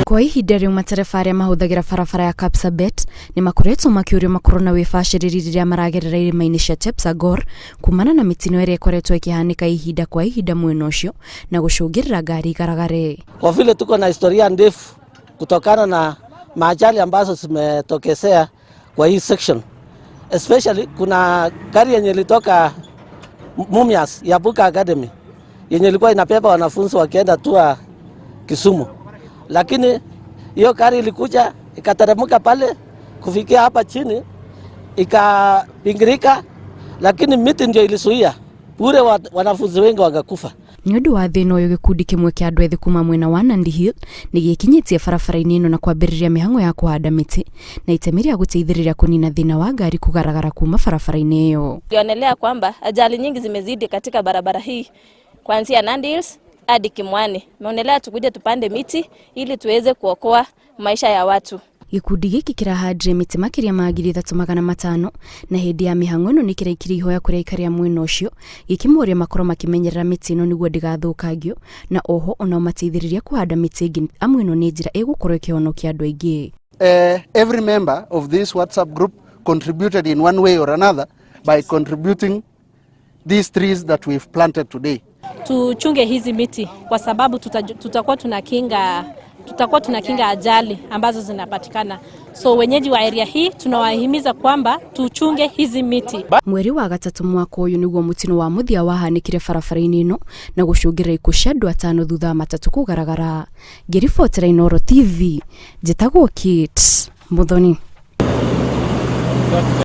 Kwa ihinda rĩu, matereba arĩa mahũthagĩra barabara ya Kapsabet nĩ makoretwo makĩũrio makorwo na wĩbacĩrĩri rĩrĩa maragerera irĩma-inĩ cia Chepsagor kumana na mĩtino ĩrĩa ĩkoretwo ĩkĩhanĩka ihinda kwa ihinda mwena ũcio na gũcũngĩrĩra ngari igaragare. Kwa vile tuko na historia ndefu kutokana na maajali ambazo zimetokezea kwa hii section. Especially kuna gari yenye ilitoka Mumias ya Buka Academy yenye ilikuwa inabeba wanafunzi wakienda tour Kisumu, lakini hiyo gari ilikuja ikateremka pale kufikia hapa chini ikabingirika, lakini miti ndio ilizuia bure, wanafunzi wengi wakakufa. Nĩ ũndũ wa thĩna ũyũ, gĩkundi kĩmwe kĩa andũ ethĩ kuma mwena wa Nandi Hill nĩ gĩkinyĩtie barabara-inĩ ĩno na kwambĩrĩria mĩhang'o ya kũhanda mĩtĩ na itemi rĩa gũteithĩrĩria kũnina thĩna wa ngari kũgaragara kuma barabara-inĩ ĩyo. Tulionelea kwamba ajali nyingi zimezidi katika barabara hii kuanzia Nandi Hills hadi Kimwani. Tumeonelea tukuje tupande miti ili tuweze kuokoa maisha ya watu. Gĩkundi gĩkĩ kĩrahandire mĩtĩ makĩria ma 3,500 na hĩndĩ ya mĩhang'o ĩno nĩ kĩraikirie ihoya kũrĩ aikari a mwena ũcio gĩkĩmoria makorwo makĩmenyerera mĩtĩ ĩno nĩguo ndĩgathũkangio, na oho onao mateithĩrĩria kũhanda mĩtĩ ĩngĩ, amu ĩno nĩ njĩra ĩgũkorwo ĩkĩhonokia andũ aingĩ. Every member of this WhatsApp group contributed in one way or another by contributing these trees that we've planted today. Tuchunge hizi miti kwa sababu tutakuwa tunakinga ajali ambazo zinapatikana. So wenyeji wa area hii tunawahimiza kwamba tuchunge hizi miti. Mweri wa gatatũ mwaka ũyũ nĩguo mũtino wa mũthia wahanĩkire barabara-inĩ ĩno na gũcũngĩrĩra ikuũ cia andũ atano thutha wa matatũ kũgaragara. Ngĩribotera Inooro TV, njĩtagwo Kate Muthoni.